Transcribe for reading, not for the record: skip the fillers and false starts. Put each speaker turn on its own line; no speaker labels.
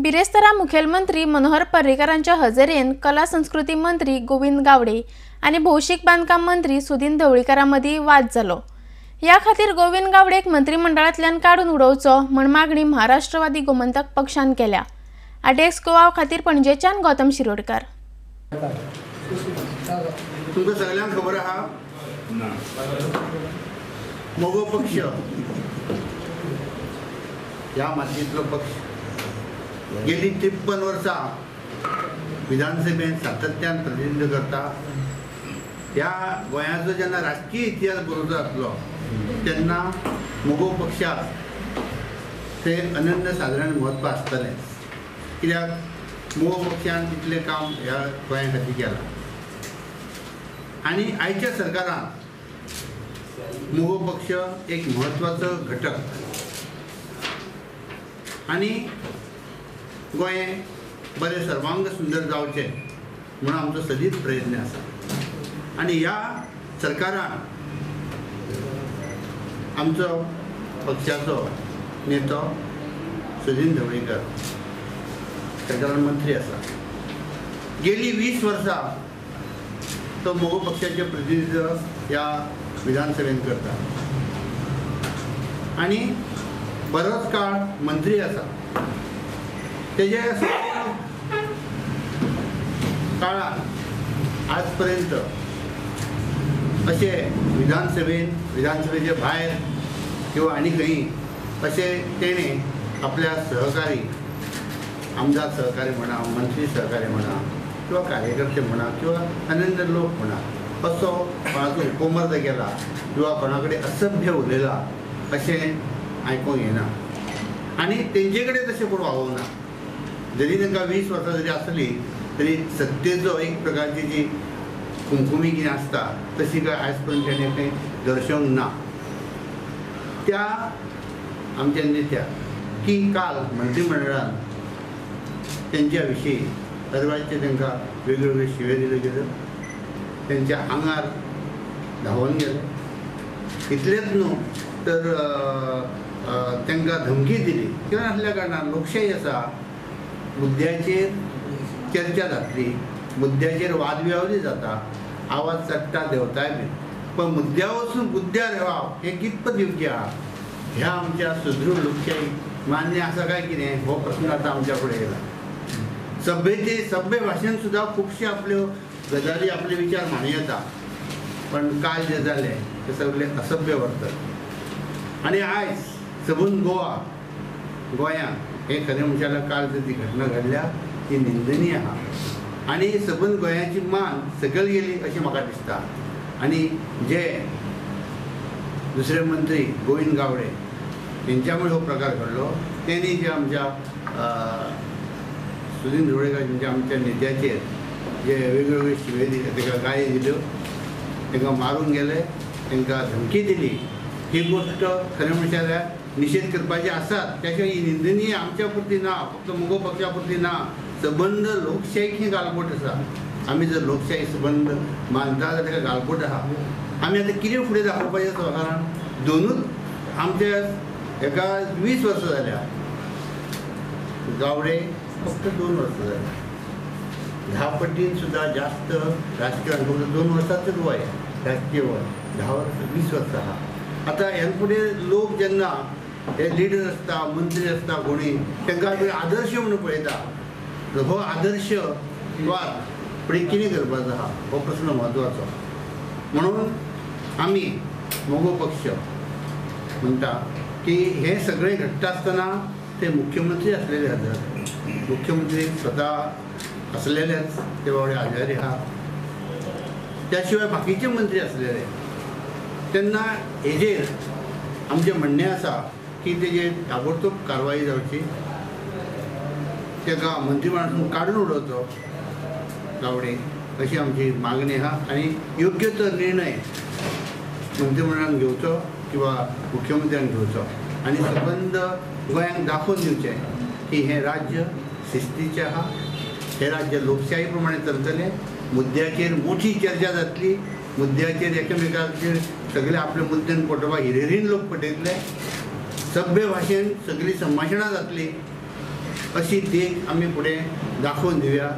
बिरेस्तारा मुखेलमंत्री मनोहर पर्रीकरांच्या हजेरेन कला संस्कृती मंत्री गोविंद गावडे आनी भौशीक बांदकाम मंत्री सुदीन ढवळीकारा मदीं वाद जालो. ह्या खातीर गोविंद गावडेक मंत्रिमंडळांतल्यान काडून उडोवचो म्हण मागणी महाराष्ट्रवादी गोमंतक पक्षान केल्या. आडेक्स गोवा खातीर पणजेच्यान गौतम शिरोडकर.
तुमकां सगळ्यांक खबर आहा, मगो पक्ष ह्या मातयेंतलो पक्ष गेली 53 वर्सां विधानसभेत सातत्यान प्रतिनिधित्व करता. ह्या गोंयाचो जेन्ना राजकीय इतिहास बरोवचो आसलो तेन्ना मगो पक्षाक ते अनन्य सादारण म्हत्व आसतलें, कित्याक मगो पक्षान इतलें काम ह्या गोंया खातीर केलां. आनी आयच्या सरकारान मगो पक्ष एक म्हत्वाचो घटक आनी गोंय बरें सर्वांग सुंदर जावचें म्हणून आमचो सदींच प्रयत्न आसा. आनी ह्या सरकारान आमचो पक्षाचो नेतो सुदीन ढवळीकर सरकारान मंत्री आसा. गेली 20 वर्सां तो मगो पक्षाचे प्रतिनिधित्व ह्या विधानसभेन करता आनी बरोच काळ मंत्री आसा. तेजे काळान आज पर्यंत अशें विधानसभेन, विधानसभेचे भायर किंवा आनी खंय अशें तेणें आपल्या सहकारी आमदार सहकारी म्हणा, मंत्री सहकारी म्हणा किंवा कार्यकर्ते म्हणा किंवा अनन्य लोक म्हणा असो कोणाचो उपमर्द केला किंवा कोणा कडेन असभ्य उलयला अशें आयकूंक येना आनी तेंचे कडेन तशें कोण वागोवना. जरी तांकां 20 वर्सां जरी आसली तरी सत्तेचो एक प्रकारची जी कुमकुमी कितें आसता तशी काय आयज पर्यंत तेणें खंय दर्शोवंक ना. त्या आमच्या नेत्या की काल मंत्रिमंडळान तेंच्या विशीं अदरवायज तांकां वेगळ्यो वेगळ्यो शिव्यो दिल्यो गेल्यो, तेंच्या आंगार धांवून गेले. इतलेंच न्हू तर तांकां धमकी दिली. कित्याक आसल्या कारणान लोकशाही आसा, मुद्द्याचेर चर्चा जातली, मुद्द्याचेर वादविवादूय जाता, आवाज चडटा देंवताय बी, पण मुद्द्या वचून मुद्द्यार येवप हें कितपत योग्य आहा ह्या आमच्या सुदृढ लोकशाही मान्य आसा काय कितें हो प्रस्न आतां आमच्या फुडें येयला. सभ्यते सभ्य भाशेन सुद्दां खुबशे आपल्यो गजाली आपले विचार मांडूं येता, पण काल जें जालें तें सगळें असभ्य वर्तन. आनी आयज सबंद गोवा गोंयांत हें खरें म्हणचे जाल्यार काल जी घटना घडल्या ती निंदनीय आहा आनी सबंद गोंयाची मान सकयल गेली अशें म्हाका दिसता. आनी जे दुसरे मंत्री गोविंद गावडे हेंच्या मुळे हो प्रकार घडलो, तेणी जे आमच्या सुदीन ढवळीकर म्हणजे आमच्या नेत्याचेर जे वेगवेगळे शिव्यो दिले, ताका गाळी दिल्यो, तांकां मारून गेले, तांकां धमकी दिली, ही गोश्ट खरें म्हणचे जाल्यार निशेध करपाची आसात. त्या शिवाय ही निंदनीय आमच्या पुरती ना, फक्त मगो पक्षा पुरती ना, सबंद लोकशाहीक ही गालबोट आसा. आमी जर लोकशाही सबंद मानता जाल्यार ताका गालबोट आहा. आमी आतां कितें फुडें दाखोवपाचें सरकारान? दोनूच आमच्या हेका 20 वर्सां जाल्या, गावडे फक्त 2 वर्सां जाल्या, 10 पटीन सुद्दां जास्त राजकीय फक्त 2 वर्सांचेच वय, राजकीय वय 10 वर्सां 20 वर्सां आहा. आतां ह्यान फुडें लोक जेन्ना हे लिडर आसता, मंत्री आसता, कोणी तांकां आमी आदर्श म्हणून पळयता, हो आदर्श वाद फुडें कितें करपाचो आहा हो प्रस्न म्हत्वाचो. म्हणून आमी मगो पक्ष म्हणटा की हें सगळें घडटा आसतना ते मुख्यमंत्री आसलेले हजर, मुख्यमंत्री स्वता आसलेलेच ते बाबडे आजारी आहा, त्या शिवाय बाकीचे मंत्री आसलेले. तेन्ना हेजेर आमचें म्हणणें आसा की तेजेर ताबडतोब कारवाई जावची, ताका मंत्रिमंडळांतून काडून उडोवचो गावडे अशी आमची मागणी आहा. आनी योग्य तो निर्णय मंत्रिमंडळान घेवचो किंवा मुख्यमंत्र्यान घेवचो आनी सबंद गोंयांक दाखोवन दिवचें की हें राज्य शिस्तीचें आहा, हें राज्य लोकशाही प्रमाणे चलतलें, मुद्द्याचेर मोठी चर्चा जातली, मुद्द्याचेर एकामेकाचेर सगळे आपले मुद्द्यान पटोवपाक हिरेरीन लोक पटयतले, सभ्य भाशेन सगळीं संभाशणां जातलीं. अशी देख आमी फुडें दाखोवन दिवया.